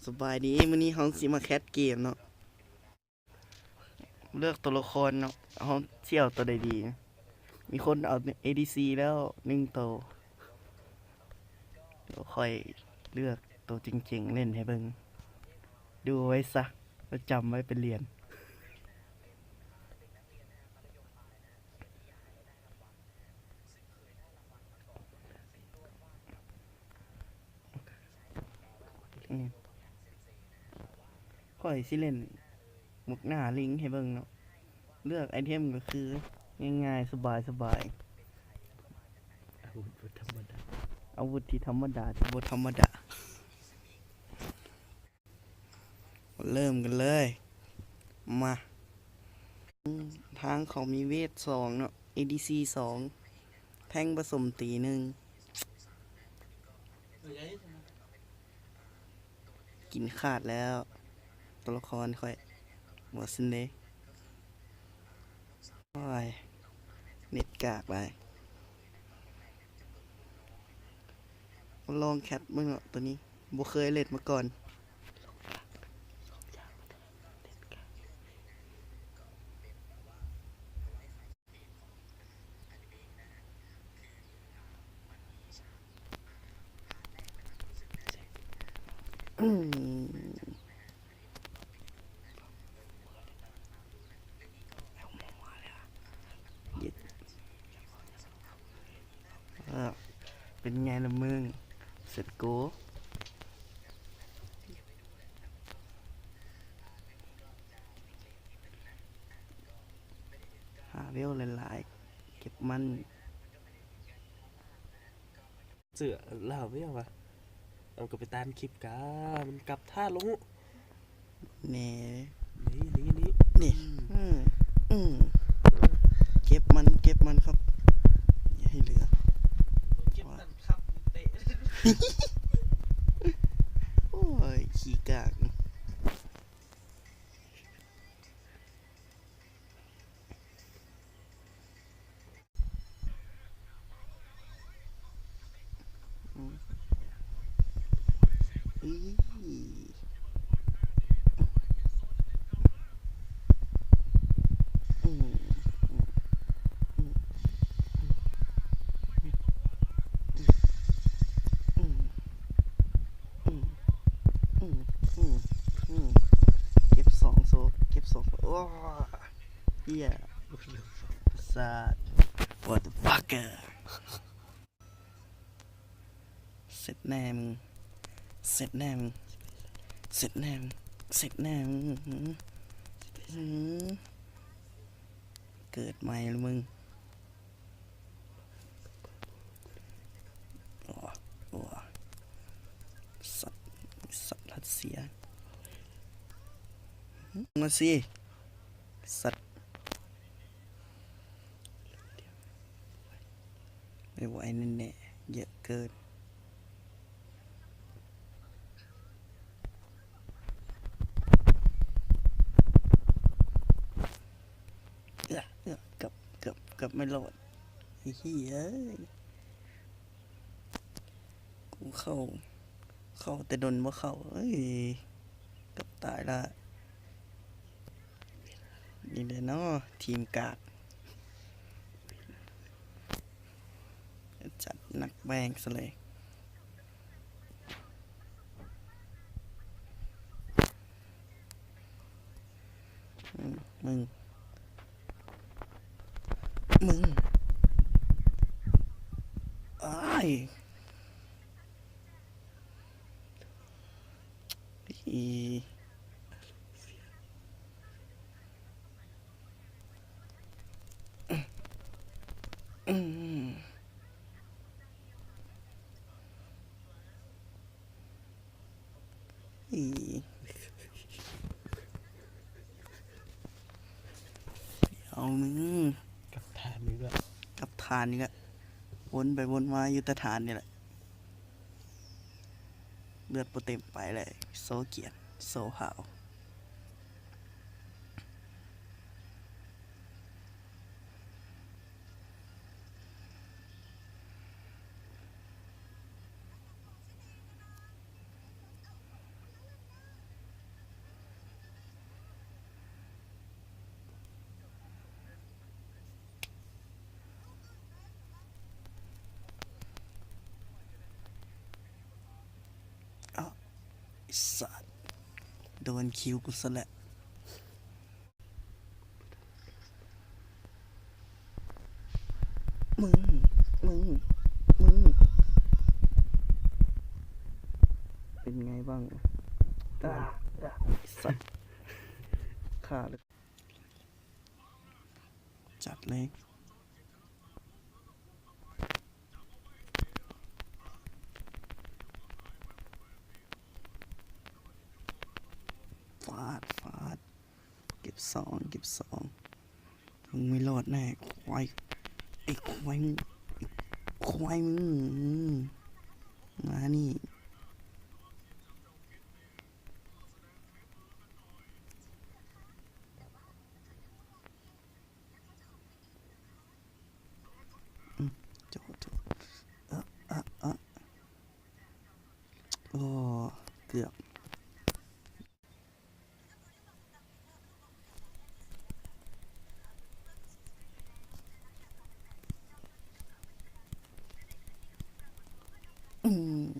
ສະບາຍດີ ມື້ນີ້ເຮົາຊິມາແຄດເກມເນາະ ເລືອກຕົວລະຄອນເນາະ ເຮົາຊິເອົາຕົວໃດດີ? ມີຄົນເອົາເອດີຊີແລ້ວໜຶ່ງໂຕ ດຽວຂ້ອຍເລືອກໂຕເກັ່ງໆ ເຫຼັ້ນໃຫ້ເບິ່ງ ດູໄວ້ຊະ ແລ້ວຈຳໄວ້ໄປລຽນ. ອືມ ຂ້ອຍຊິເຫຼັ້ນໝົກໜ້າລິງໃຫ້ເບິ່ງເນາະ ເລືອກໄອເທັມກໍຄືງ່າຍໆ ສະບາຍໆ ອາວຸດບໍ່ທຳມະດາ ອາວຸດທີ່ທຳມະດາ ທີ່ບໍ່ທຳມະດາ. ເລີ່ມກັນເລີຍ ມາ ທາງເຂົາມີເວດສອງເນາະ ເອດີຊີສອງ ແທ້ງປະສົມຕີໜຶ່ງ ກິນຂາດແລ້ວ ຕົວລະຄອນຂ້ອຍ ບໍ່ຊັ້ນເດ. ໂອ້ຍ ເນັດກາກຫຼາຍ ລອງແຄດເບິ່ງເນາະ ໂຕນີ້ບໍ່ເຄີຍເຫຼັ້ນມາກ່ອນ. ອືມ ເປັນໄງລະມຶງ ເສັດໂກ ຫາເວວຫຼາຍໆ ເກັບມັນ. ເສືອລາວເວຍວ່າ ເອົາກະໄປຕານຄລິບກາ ມັນກັບທ່າລົງ ແນ່ ນີ້ ນີ້ ນີ້ ນີ້ ອືມ ອືມ ເກັບມັນ ເກັບມັນຄັບ ຢ່າໃຫ້ເຫຼືອ ເກັບມັນຄັບ ເຕະ ໂອ້ຍ ຂີ້ກາກ. ເກັບສອງໂຊ ເກັບສອງ ໂອ້ ເຫ້ຍ ສາດ what the fucker. ເສັດແນ່ມຶງ ເສັດແນ່ມຶງ ເສັດແນ່ມຶງ ເສັດແນ່ມຶງ ເກີດໃໝ່ລະມຶງ. ໂອ້ ໂອ້ ສັດ ສັດຣັດເຊຍ ມາຊິ ສັດ ໄວໆ ແນ່ໆ ເຍາະເກີນ. ເອືອ ເອືອ ເກືອບ ເກືອບ ເກືອບໄມ່ລອດ ໄອ້ເຫ້ຍເອີຍ ກູເຂົ້າ ເຂົ້າແຕ່ດົນບໍ່ເຂົ້າ ເອີຍ ເກືອບຕາຍລະ. ນີ້ແຫຼະເນາະ ທີມກາກ ຈັດໜັກແບງຊະເລີຍ. ອືມ ມຶງ ມຶງ ອ້າຍ ອີ ອືມ ອີ ເອົາ ມຶງ ກັບຖານນີ້ລະ ກັບຖານນີ້ລະ ວົນໄປວົນມາຢູ່ແຕ່ຖານນີ້ແຫຼະ. ເລືອດບໍ່ເຕັມ ໄປແລ້ວ ໂຊກຽດ ໂຊຫ້າວ. ອ ສັດ ໂດນຄິວກູຊະແຫຼະ. ມຶງ ມຶງ ມຶງ ເປັນໄງບ້າງ? ອ່າ ສັດ ຂ້າ ຈັດເລີຍ. ຟາດ ຟາດ ເກັບສອງ ເກັບສອງ. ມຶງໄມ່ລອດແນ່ ຄວາຍ ໄອ້ຄວາຍ ໄອ້ຄວາຍ ມຶງ ມານີ້. ອືມ ໂຈະ ໂຈະ ເອີ ເອີ ເອີ ໂອ້ ເກືອບ. ອືມ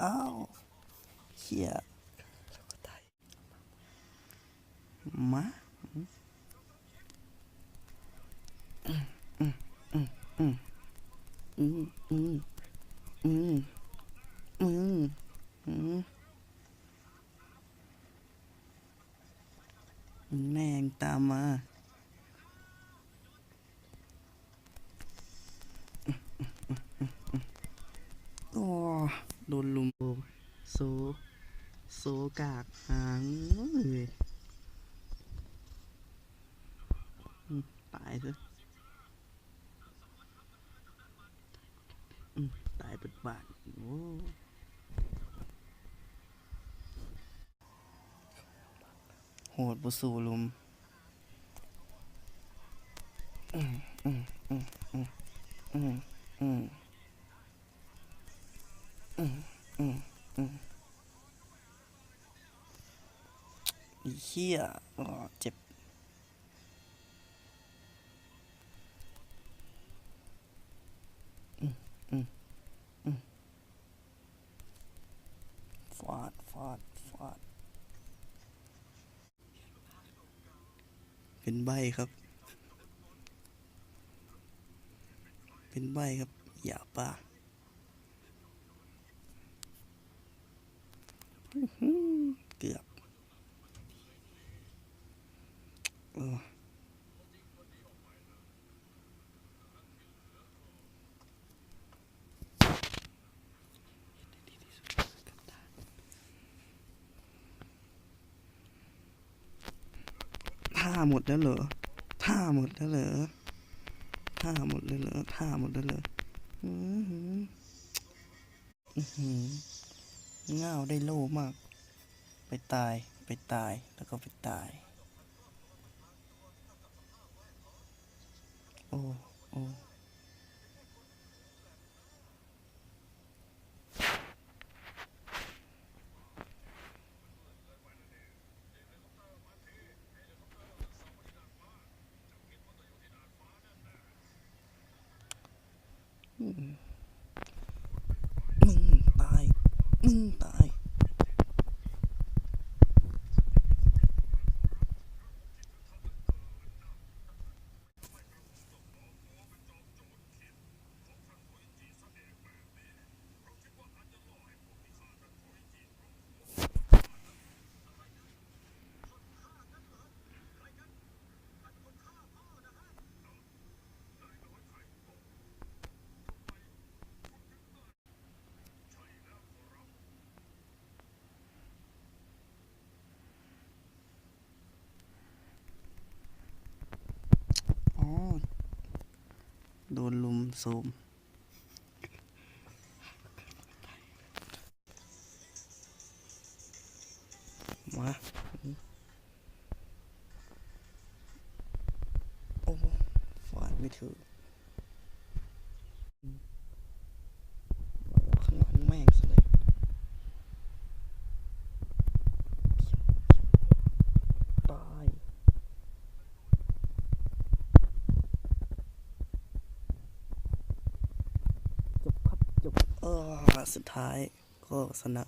ອ້າວ ເຫ້ຍ ມາ ອືມ ອືມ ອືມ ອືມ ອືມ ອືມ ແມ່ງຕາມມາ. ໂອ້ ໂດນລຸມ ໂຊ ໂຊກາກຫາງເອີຍ. ອືມ ຕາຍເດີ ອືມ ຕາຍເບິດບ້ານ. ໂອ້ ໂຫດບໍ່ສູ້ລົມ. ອືມ ອືມ ອືມ ເຮີ້ຍ ໂອ້ ເຈັບ. ອືມ ອືມ ອືມ ຟາດ ຟາດ ຟາດ. ເປັນໃບ້ຄັບ ເປັນໃບ້ຄັບ ຢ່າປາ. ອືຫື ເກືອບ ໂອ້. ທ່າໝົດແລ້ວເຫຼືອ? ທ່າໝົດແລ້ວເຫຼືອ? ທ່າໝົດແລ້ວເຫຼືອ? ທ່າໝົດແລ້ວເຫຼືອ? ອືຫື ອືຫື ງາວໄດ້ໂລມາກ. ໄປຕາຍ ໄປຕາຍ ແລ້ວກໍໄປຕາຍ. ໂອ້ ໂອ້. ອືມ ມຶງຕາຍ ມຶງຕາຍ. ອໍ ໂດນລຸມໂຊມ. ມາ ໂອ້ ຟາດໄມ່ຖືກ. ຂ້າງຫຼັງແມ່ງຊະເລີຍ. ຕາຍ. ຈົບຄັບ ຈົບ. ເອີ ສຸດທ້າຍ. ກໍຊະນະ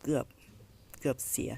ເກືອບ ເກືອບເສຍ.